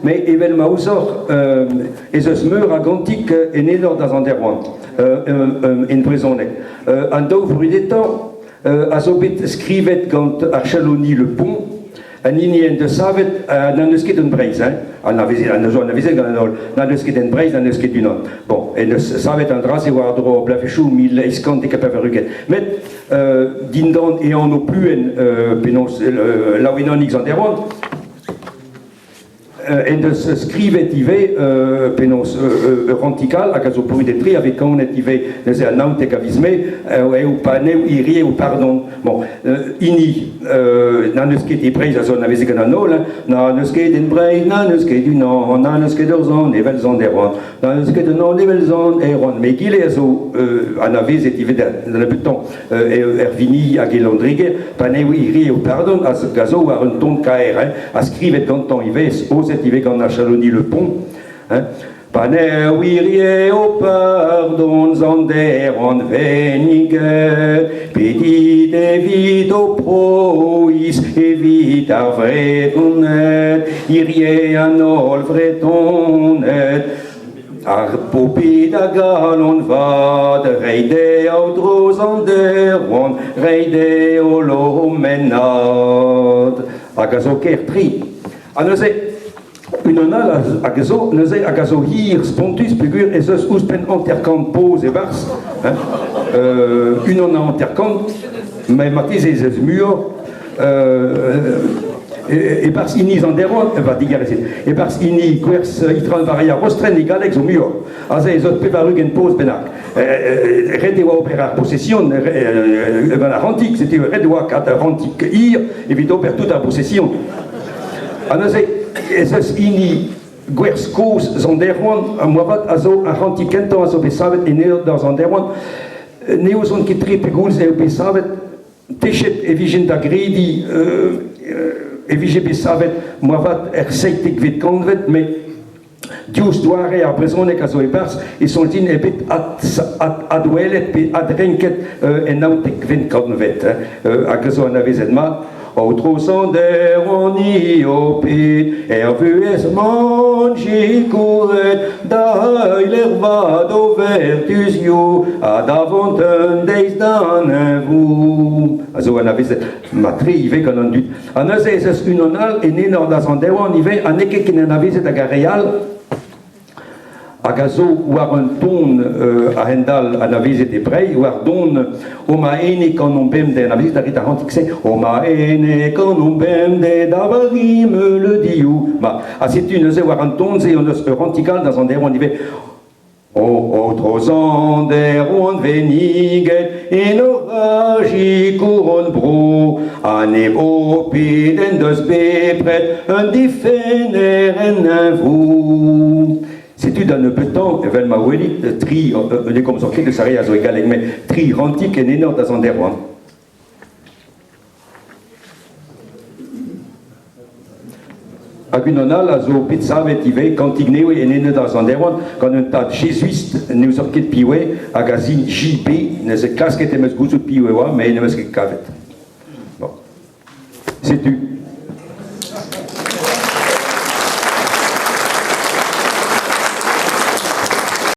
Met evel ma ouzoc'h ez eus meur a gantik en enor da Sant Erwan en brezhoneg. An daou vrudetañ a zo bet skrivet gant ar chaloni Le Pont, an hini en deus savet n'en deus ket en Breizh, hein, anavezet, zo anavezet gant an holl, n'en deus ket en Breizh, n'en deus ket unan. Bon, en deus savet an dra-se war-dro bloavezhioù 1890. Met dindan e anv-pluenn penaos Laouenanig Sant Erwan, En deus skrivet ivez penaos ur c'hantik all hag a zo brudet-tre a vez kanet ivez neuze an 19 a viz Mae eo pa n'eo hirie ho pardon. Bon, hini na n'eus ket e Breizh a zo anavezet gant an holl, hein. Na n'eus ket en Breizh, na n'eus ket unan, na n'eus ket ur sant evel sant Erwan, na n'eus ket unan evel sant Erwan. Met egile a zo anavezet ivez da nebeutañ Ervini hag e Landreger, pa n'eo hirie o pardon, a zo war un ton kaer, hein, ha skrivet gantañ ivez, ozet ivez gant ar chaloni Le Pont. Hein. Pa n'eo hirie ho pardon, sant Erwan venniget, pedit evit ho proiz, evit ar Vretoned, hirie an holl Vretoned, Ar bobid a galon vat, reiñ dezho dro Sant Erwan, reiñ dezho lomennad. Hag a zo ker-tre. Ha neuze, unan all hag a zo neuze hag a zo hir spontus peogwir ez eus ouzhpenn 50 poz e-barzh. Hein? Unan a 50, met marteze ez eus muioc'h. E-barzh hini Sant Erwan, va digarezit, e-barzh hini gwerz Itron Varia Rostren e galleg zo muioc'h. Aze ez eus 80 poz bennak. Ret e oa ober ar brosesion gant ar c'hantik, setu ret e oa kat ar c'hantik hir evit ober tout ar brosesion. Ha neuze ez eus hini gwerz kozh Sant Erwan, moarvat a zo ar c'hantik kentañ a zo bet savet en eur da Sant Erwan. Ne ouzon ket tre pegoulz eo bet savet Techet e vijen da grediñ e vije bet savet moarvat er seitekvet kantved, met diouzh doare ar brezhoneg a zo e-barzh e soñj din eo bet adwelet pe adrenket en naontekvet kantved, hag a zo anavezet mat. Aotrou Sant Erwan, ni ho ped, er vuhez-man sikouret da heuil ervat o vertuzioù ha da vont un deiz d'an neñvoù. A zo anavezet mat-tre ivez gant an dud. Ha neuze ez eus unan all en enor da Sant Erwan ivez ha n'eo ket ken anavezet hag ar re all hag a zo war un ton a-hend-all anavezet e Breizh, war don O ma ene kanomp bemdez, anavezet a rit ar c'hantik-se O ma ene kanomp bemdez da Vari meuleudioù. Ma, ha setu neuze war an ton-se hon eus ur c'hantik all da Sant Erwan ivez. O Aotrou Sant Erwan venniget, en oraji hon bro, ha ne vo pet en deus bepred un difenner en neñvoù. Setu da nebeutañ, evel ma welit, tri, ne gomzan ket eus ar re a zo e galleg, met tri c'hantik en enor da Sant Erwan. Hag unan all a zo bet savet ivez, kantik nevez en enor da Sant Erwan, gant un tad jezuist, ne ouzon ket piv eo, hag a sin JB, neuze klasket em eus gouzout piv e oa, met n'em eus ket kavet. Bon. Setu.